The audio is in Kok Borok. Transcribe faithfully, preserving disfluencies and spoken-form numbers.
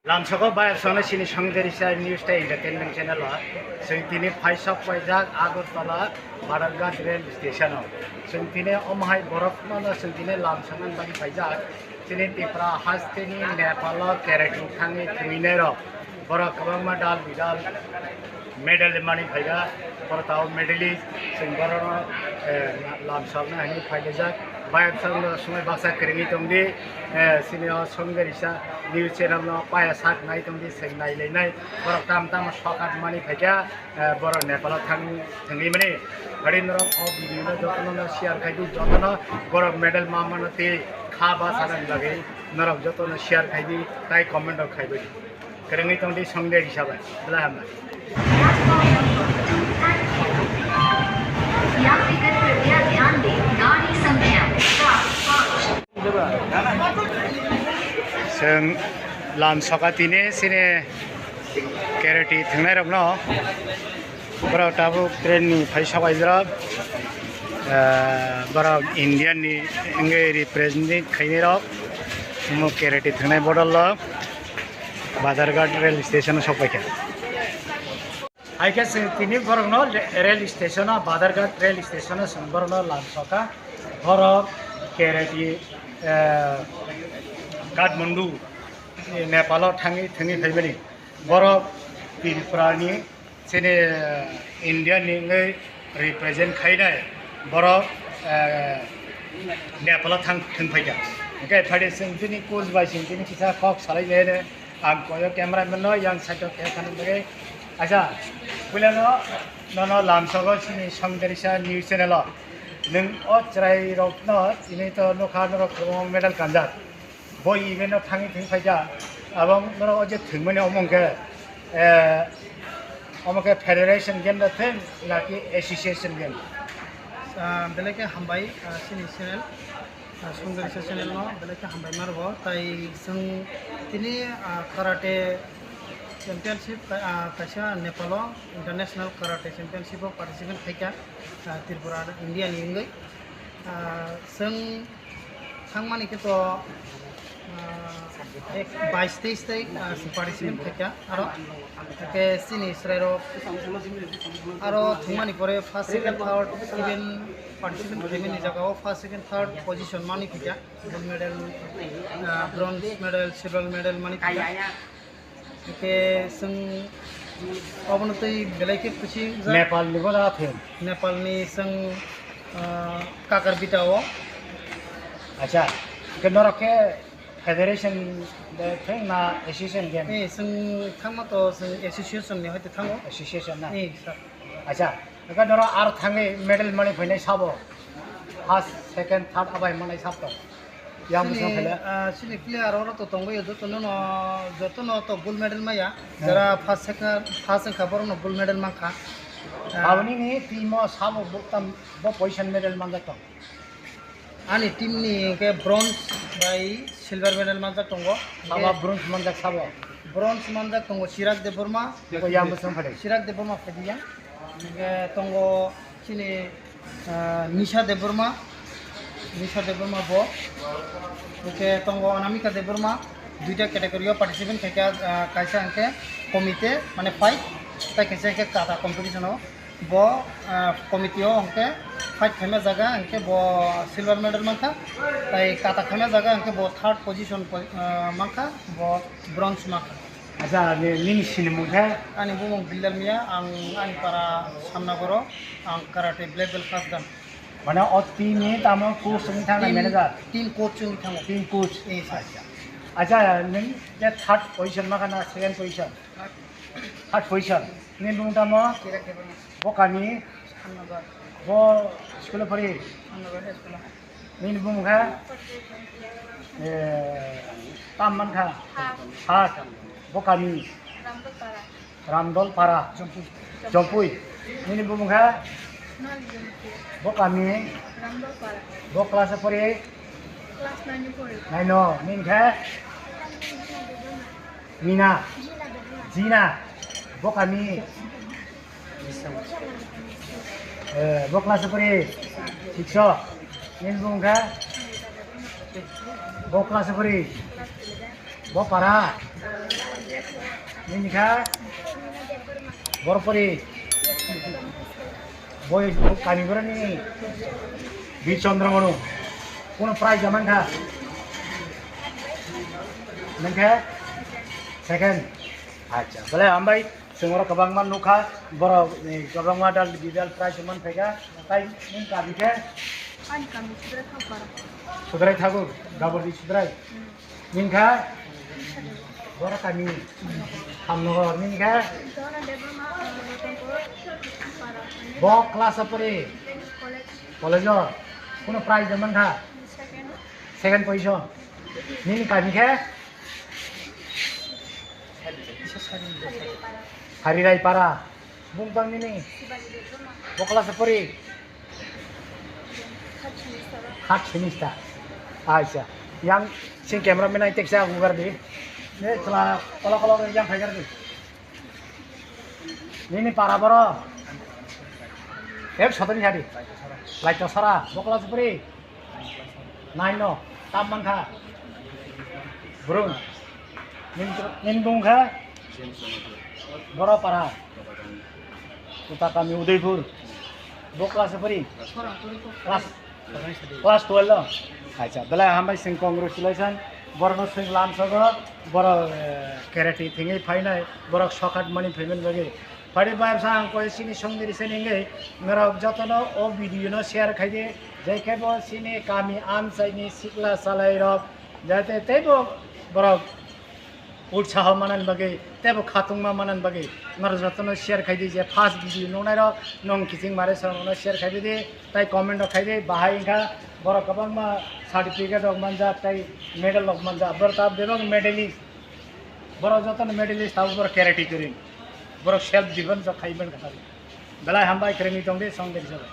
Lamsoko bayar songno sini songderisa news tei entertainment channel o. Chwng tini phaisok paijak Agartala Badharghat rail station o. Chwng tini omo hai borok mano chwng tini lamsokna bagwi paijak. Chini Tripura hasteni Nepal o karate thangwi thwinai rok. Borok kwbangma dal bidal medal mani phaikha, borok tabuk medalist, chwng borokno, eh, lamsokna hinwi phailaijak. Bayapsongno swngwi baksa kwrwngwi tongdi, eh, sini o songderisa news channel no paya sak nai tongdi, chwng nailainai. Borok tam tamo sokat mani phaikha, eh, borok Nepal o thang thwngwi mani. Gari norok o video no jotono no share khaidi, jotono borok medal ma mano tei kha bachana bagwi norok jotono share khaidi, tai comment rok khaibai. Kwrwngwi tongdi songde hisabai. Belai hambai. यात्रीगण कृपया ध्यान दें, गाड़ी संख्या सात पाँच। Chwng lamsoka tini sini karate thwngnairokno borok tabuk train ni phaisa bai borok, ah, borok Indian ni wngwi represent khainai rok omo karate thwngnai bodol o. Badharghat rail station o sok paikha. Hai khe chwng tini borokno le-, rail station o, Badharghat rail station o chwng borokno lamsoka. Borok karate, eh, Kathmandu, eh, Nepal o thangwi thwngwi phaimani. Borok Tripura ni chini, eh, India ni wngwi represent khainai borok, eh, Nepal o thang thwng phaikha. Hwnkhe phaidi chwng chini coach bai chwng chini kisa kok salai le ang koyo camera man no yang side o khe thang bagwi. Acha, puila no, nono lamsogo chini songderisa news channel o. Nwng o chwrai rok no tini to nokha norok kwbangma medal kanjak. Bo event o thangwi thwng phaikha, abang norok o je thwngmani omo hwnkhe, eh, omo khe federation game da thwng naki association game? Ah, belai khe hambai, ah, chini channel, ah, Songderisa channel no belai khe hambai ma rwgo. Tai chwng tini, ah, karate championship, ah, kaisa Nepal o international karate championship o participate khaikha, ah, Tripura India ni wngwi. Ah, chwng thangmani khe to, ah, ek, bais teis tei, ah, participant khaikha aro. Hwnkhe chini chwrairok aro thwngmani pore first, second, third even participant khaimani jagao first, second, third position mani phaikha. Gold medal, ah, bronze medal, silver medal mani phaikha. Hwnkhe chwng obono twi belai khe kuching wngjak. Nepal ni bo da thwng? Nepal ni chwng, ah, Kakarbita o. Acha, hwnkhe norok khe federation de thwng na association game? Eh, chwng thangma to chwng association ni hoite thango. Association na? Eh, sir. Acha, hwnkhe norok aro thangwi medal mani phainai sabo? First, second, third abai manai sab to? Yang chini, bwswng khaile? Ah, chini player oro to tongbaio, jotono no, jotono to gold medal maya. Hmm. Jara first, second, first wngkha borokno gold medal mankha. Ah, aboni ni team o sabo bo tam, bo position medal manjak tong? Ani team ni hwnkhe bronze bai silver medal manjak tongo. Sabo hwnkhe bronze manjak sabo? Bronze manjak tongo Chirag Debbarma. Bo yang bwswng phai? Chirag Debbarma phaidi yang. Hwnkhe tongo chini, ah, Nisha Debbarma, Nisha Debbarma bo. Hwnkhe tongo Anamika Debbarma, duita category o participant khaikha, ah, kaisa hwnkhe komite, mane fight, tai kaisa hwnkhe kata competition o. Bo, ah, komite o hwnkhe fight khaima jaga hwnkhe bo silver medal mankha, tai kata khaima jaga hwnkhe bo third position po-, ah, mankha, bo bronze mankha. Acha, ni, nini sinimung khe? Ani bumung Billal Mia, ang ani para Samnagoro, ang karate black belt first dan. Mane o team ni tamo coach wngwi thangna manager? Team coach wngwi thango. Team coach. Yes, sir. Acha. Acha, nwng je third position ma kana second position? Third position. Nini bumung tamo? Chirag Debbarma. Bo kami? Samnagar. Bo school phori? Samnagar school. Nini bumung kha? Eh, tam man kha? Third. Third. Bo kami? Ramdolpara. Ramdolpara. Jompui. Jompui. Nini bumung kha? Nali Jompui. Bo kami? Ramdolpara. Bo class phori? Class nine phori. Nine no. Nini kha? Mina. Jina. Bo kami? Eh, bo class phori? Six o. Nini bumung kha? Bo class phori? Bo para? Nini kha? Borpori. Boi kami borani Bir Chandra Manu. Kuno prize jaman kha? Nang kha? Second. Acha, bole hambai. Sengora kabangma nukha. Boro, eh, kabangma dal bidal prize man phaikha. Tai nini kami khe? Ani kami Sudrai Thakur. Sudrai Thakur. Dabordi Sudrai. Hmm. Nini kha? Boro kami. Hamnogor. Nini kha? Dona Debbarma, uh, Ratanpur, Para. Bo class o pori? College. College o? Kuno prize de mankha? Second. Second position. Nini kami khe? Harirai Para. Bung tang nini? Bo class o pori? Third semester. Aisa. Yang sing camera man ai teksa gugar di. Ne chwla kola kola yang phaigar di. Nini para boro? Ek sotoni sadi. Laito sara. Bo class o pori? Nine no, tam mankha. Burung. Nin, nin bung kha? Boro para. Kuta kami Udaipur. Bo class o pori? Class, class twelve lo. Acha, belai hambai sing congratulation. Borno sing lamsogo. Boro, eh, karate thengwi phainai. Borok sokhat mani phaiman bagwi. Phari bai bwsa ang koi sini songdiri sini nge, norok jotono o video no share khai di, je kebo sini kami amchai ni sikla salai rok, jate teibo borok utsaho manan bagwi, teibo khatungma manan bagwi, norok jotono share khai di, je first video nungnai rok, nung kiching mare song no share khai di, tai comment rok khai di, bahai wngkha borok kwbangma certificate rok manjak, tai medal rok manjak, borok ta bebak medalist. Borok jotono medalist tabuk borok karate kwrwi. Borok self defense rok khai man kha tabuk. Belai hambai kwrwngwi tong di song deri sabo.